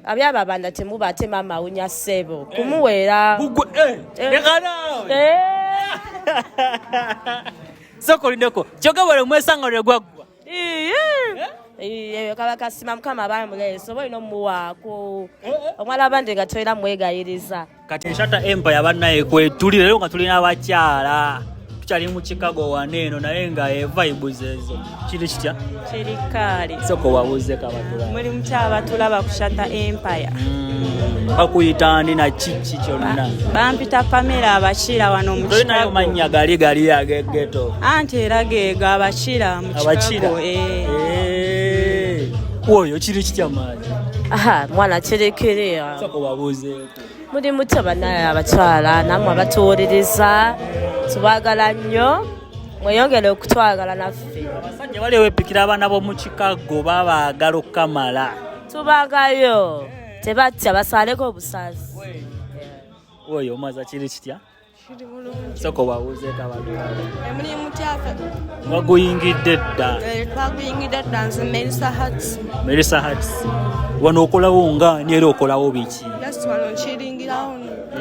Abyababanda temuba ate maama awunya ssebo kumuweera. Gugwe leka naawe. Sooka olindeko kyokka bwale mwesanga lwe gwaggwa. Eyo kaba kasima Mukama abamuleese oba olina omuwaako omwala abandi nga tolina mwegayiriza. Kati Eshata Empire bannaye kwetuli leero nga tulina abakyala tukyali mu Chicago wano eno naye nga evibes ezo kiri kitya? Kiri kaali. Sooka obabuuze kabatula. Muli mutya abatulaba ku Shatta Empire? Bakuyita ani na kiki kyonna? Bampita Pamela Abakira wano mu Tolinayo Chicago. mannya gali gali ag'eggeto. Anti era geego Abakira mu Abakira. Chicago. Oyo kiri kitya maanyi? Aha, mwana kirekere. Sooka obabuuzeeko. Muli mutya bannaye abakyala nammwe abatuwuliriza, tubaagala nnyo, mweyongere okutwagala naffe. Abasajja bali ewepikira abaana b'omu Chicago babaagala okukamala. Tubagayo tebatya basaleko obusazi. Oyo omaza kiri kitya? Kiri bulungi. Sooka obabuuzeeko abantu. Emuli mutya ffe? Waguyingidde dda. Twaguyingidde dda, nze Melissa Hats. Melissa Hats. Wano okolawo nga ani era okolawo biki? Just wano nkiringirawo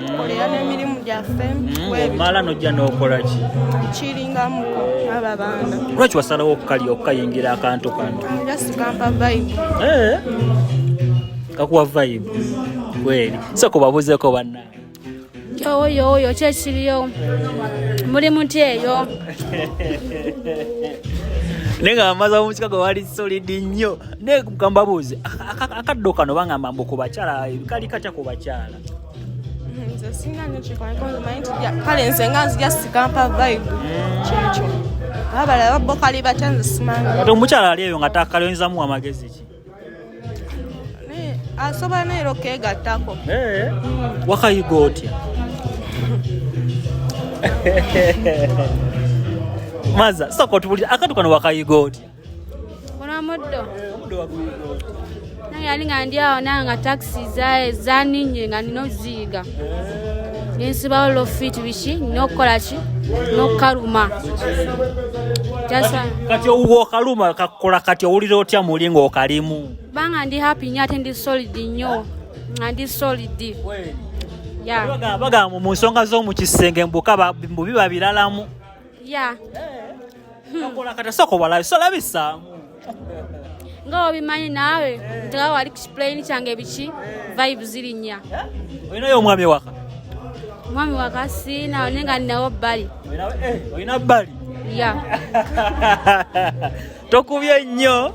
tukolera n'emirimu gyaffe. Omala n'ojja n'okola ki? Nkiringamuko n'ababanda. Lwaki wasalawo okukalya okukayingira akantu kano? Just kampa vibe. Kakuwa vibe. Kweri. Sooka obabuuzeeko bannange. Oyo oyo kyekiriyo muli muti eyo. Naye nga amaze mu Chicago wali solid nnyo. Naye kambabuuze akaddo kano bangamba mbu ku bakyala kali katya ku bakyala? Nze singa nnyo kikola nmanyi nti kale nze nga nzija sikampa vibe kyekyo. Abalala bo kali batya nze simanyi. Kati omukyala ali eyo nga takalonzamu amagezi ki? Asobola naye era okeegattako. Wakayiga otya? Maza, sooka otubulire akantu kano wakayiga otya? Kola muddo. Nange yali nga ndi awo nange nga takisi zaninye nga nina oziyiga. Nensibawo low fit biki nina okukola ki n'okukaluma. Kati okaluma kakola kati owulira otya muli ng'okalimu? Banga ndi happy nnyo ate ndi solid nnyo. Nga ndi solid. Bagamba mu nsonga z'omu kisenge mbu biba biralamu. Kakola kati sooka obalabe, solabisaamu. Nga obimanyi naawe nti wali ku kiplane kyange biki vibe zirinnya. Olinayo omwami waka? Omwami waka siina naye nga ninawo bbali. Olina bbali? Tokubye nnyo.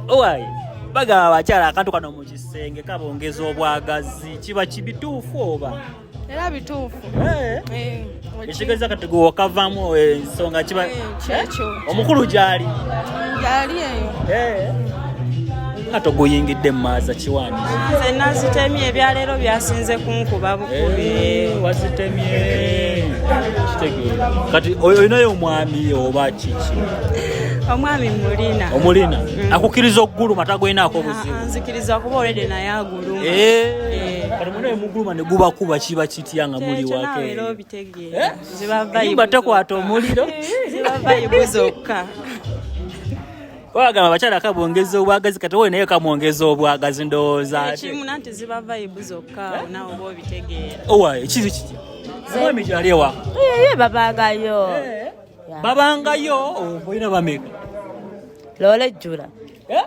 Owaye bagamba abakyala akantu kano mu kisenge kabongeza obwagazi, kiba kibituufu oba? Era bituufu. Ekitegeeza kati gwe wakavaamu ensonga kiba kyekyo. Omukulu gy'ali? Gy'ali eyo. Nga toguyingidde mu maaza kiwani. Nze nazitemye ebyaleero byasinze kunkuba bukubi. Wazitemye. Kitegeera. Kati olinayo omwami oba kiki? Omwami mulina. Omulina? Akukkiriza okuguluma tagulinaako buzibu? Anzikiriza kuba already naye aguluma. Kati munaye muguluma ne gubakuba kiba kitya nga muli Kyekyo waka naawe eyo? era obitegeera. Ziba vibe Ennyumba tekwata omuliro. Ziba vibe zokka. Bagamba abakyala kabongeza obwagazi kati wowe naye kamwongeza obwagazi ndowooza ate. Ekimu nanti ziba vibe zokka naawe oba obitegeera. Owaye kiri kitya? Omwami gy'ali ewaka? Babangayo. Babangayo olina bameka? Loola ejjula.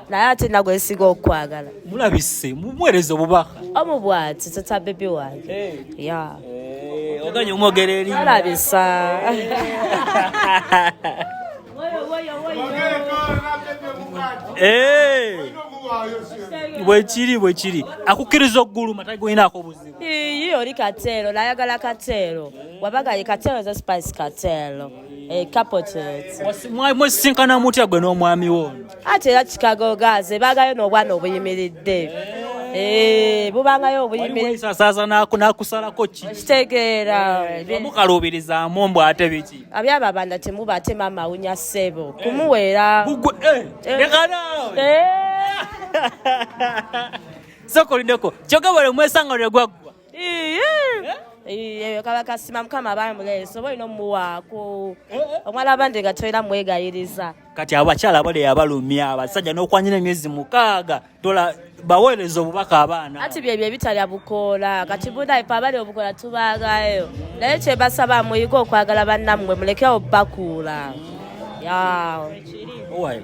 Naye ate nagwe nsiga okwagala. Mulabise, mumuweereze obubaka. Omu bw'ati tata baby wange. Oganye omwogera erinnya. Alabisa. Bwekiri bwekiri. Akukkiriza okuguluma tagulinaako obuzibu. Iyi oli kateero, nayagala kateero. Wabaga ye kateero za spice kateero. Kapotet. Mwesisinkana mutya gwe n'omwami wo ono? Ate era Chicago gaze bagayo n'obwana obuyimiridde. Bubangayo obuyimiridde. Saaza n'akusalako ki? Kitegeera. Mukaluubirizaamu mbw ate biki? Abyababanda temuba ate maama awunya ssebo. Kumuweera. Gugwe, leka naawe. Sooka olindeko. Kyokka bwale mwesanga lwe gwaggwa. Eyo kaba kasima mukama abamuleese oba olina omuwaako omwana abandi nga tolina mwegayiriza. Kati abakyala abali abalumya abasajja n'okwanyira emyezi 6 tola baweereza obubaka abaana. Ati byebyo ebitalya bukoola kati bunaife abali obukoola tubaagayo naye kyebasaba muyige okwagala bannammwe mulekewo bakuula.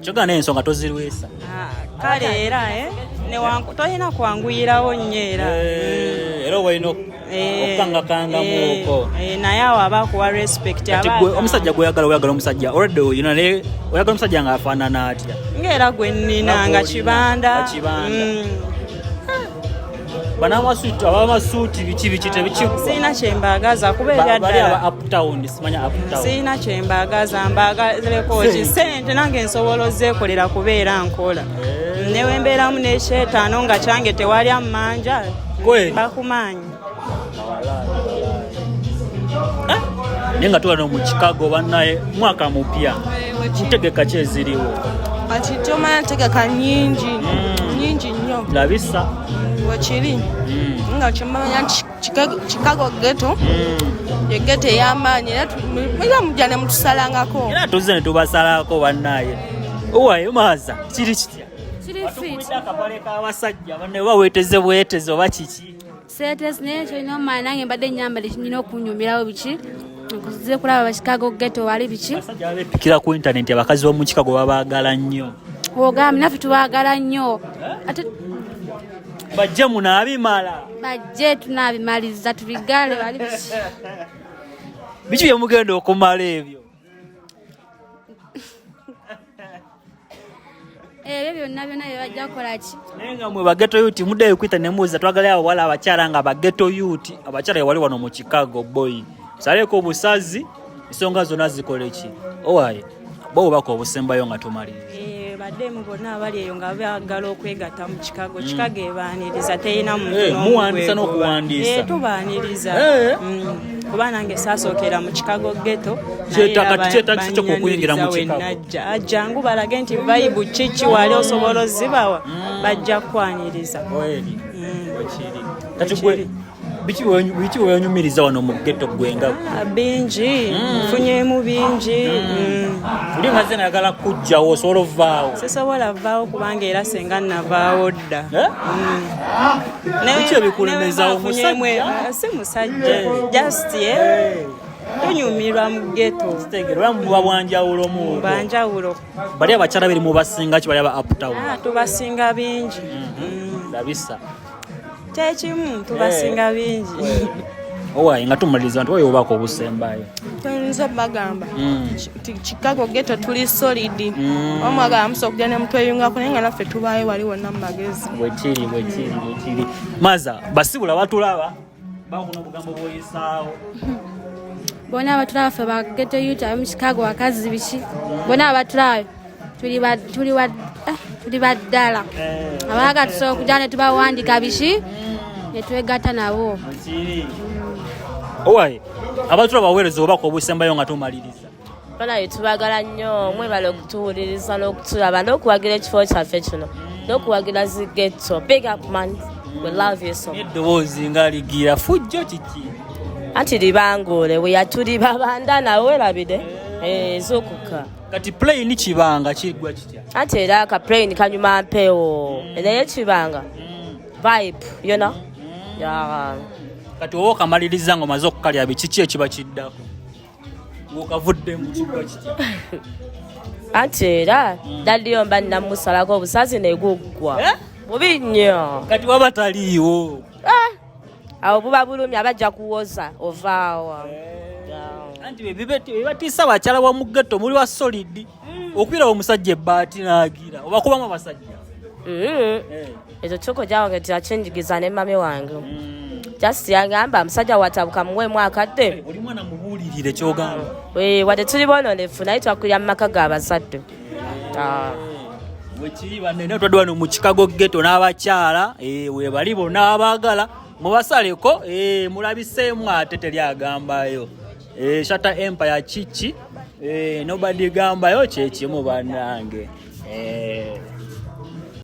Kyogana n'ensonga tozirwisa. Kale era tolina kwanguyirawo nnyo era. Era oba olina okukangakangamuuko. Naye awo aba akuwa respect. Omusajja gw'oyagala oyagala omusajja olwedde oyina naye oyagala omusajja ng'afaanana atya? Ng'era gwe nnina nga kibanda. Banamasuuti abamasuuti biki biki tebikigwa. Sirina kye mbaagaza kuba ebya ddala. Bali aba uptown simanya uptown. Sirina kye mbaagaza mbaagaleko ki ssente nange nsobola ozeekolera kubeera nkola. Ne bwe mbeeramu n'ekyetaano nga kyange tewali ammanja bakumaanyi. Naye nga tuwano mu Chicago bannaye mwaka mupya. Ntegeka ki eziriwo? Kati tomanya ntegeka nnyingi nnyingi nnyo. Labisa. Wekiri nga kyemanya nti Chicago ghetto ye ghetto ey'amaanyi era era mujja ne mutusalangako. Era tuzze ne tubasalako bannaye. Owaye maaza kiri kitya? Kiri fit. Akapale k'abasajja banne oba weeteze bweteze oba kiki? Seeteze naye kyolina omumanya nange mbadde nnyambala ekinyina okunyumirawo biki? Nkuze kulaba ba Chicago ghetto wali biki? Abasajja babeepikira ku internet abakazi b'omu Chicago babaagala nnyo. Ogambye naffe tubaagala nnyo. Ate bajje munaabimala. Bajje tunaabimaliza tubigale wali biki? Biki bye mugenda okumala ebyo? Ebyo byonna byonna bye bajja kukola ki? Naye nga mwe ba ghetto youth muddeyo kuyita ne mubuuza twagala abawala abakyala nga ba ghetto youth abakyala wali wano mu Chicago boy. Saleko obusazi ensonga zonna zikole ki? Owaye bo obubaka obusembayo nga tumaliriza. Baddemu bonna abali eyo nga baagala okwegatta mu Chicago. Chicago ebaaniriza terina muntu muwandiisa n'okuwandiisa. Tubaaniriza. Kuba nange saasookera mu Chicago ghetto. Kyetaagisa kyo okuyingira mu Chicago. Ajjangu balage nti vibe kiki wali osobola ozibawa bajja kukwaniriza. Kati gwe biki wenyumiriza wano mu ghetto gwe nga? Bingi, nfunyeemu bingi. Oli nga nze nayagala kujjawo osobola ovaawo? Sisobola vaawo kubanga era senga navaawo dda. Biki ebikulemezaawo musajja? Si musajja, just tunyumirwa mu ghetto. Kitegeera buba bwanjawulo mu. Bwanjawulo. Bali abakyala beri mubasinga ki bali aba uptown? Tubasinga bingi. Labisa. Kyekimu tubasinga bingi. Owaye nga tumaliriza nti oyo obubaka obusembayo. Tuyinza bagamba nti Chicago ghetto tuli solid. Omwagala musobola okujja ne mutweyungako naye nga naffe tubaayo wali wonna mu magezi. Bwekiri bwekiri bwekiri. Maza basibula batulaba bakuno obugambo bw'oyisaawo. Bonna abatulaba ffe ba ghetto youth ab'omu Chicago bakazi biki bonna abatulaba tuli baddala. Abaagala tusobola okujja ne tubawandiika biki ne twegatta nabo. Owaye abatulaba baweereza obubaka obusembayo nga tumaliriza. Banaye tubaagala nnyo mwebale okutuwuliriza n'okutulaba n'okuwagira ekifo kyaffe kino n'okuwagira zi ghetto. Big up man, we love you so much. Eddoboozi nga ligira fujjo kiki? Anti libanguule we yatuli babanda nawe werabide. Zuukuka. Kati plane kibanga kigwa kitya? Anti era ka plane kanyuma mpewo naye kibanga vibe you know? Yeah. Kati oba okamaliriza ng'omaze okukalya biki ekiba kiddako? Ng'okavuddemu kigwa kitya? Anti era daddiyo mba nnamusalako obusazi ne guggwa. Bubi nnyo. Kati waba taliiwo. Awo buba bulumi abajja kuwoza ovaawo. Anti bebatiisa bakyala wa mu ghetto muli wa solid. Okubira omusajja ebbaati n'agira oba kubamu abasajja. Ekyo kyoko gyawange tyakinjigiza ne mami wange. Just yagamba musajja watabuka muweemu akadde. Oli mwana mubuulirire ky'ogamba. Wadde tuli boononefu naye twakulira mu maka g'abazadde. Wekiri banne twadde wano mu Chicago ghetto n'abakyala webali bonna abaagala mubasaleko mulabiseemu ate teri agambayo. Shatta Empire kiki? Nobody gambayo kyekimu bannange.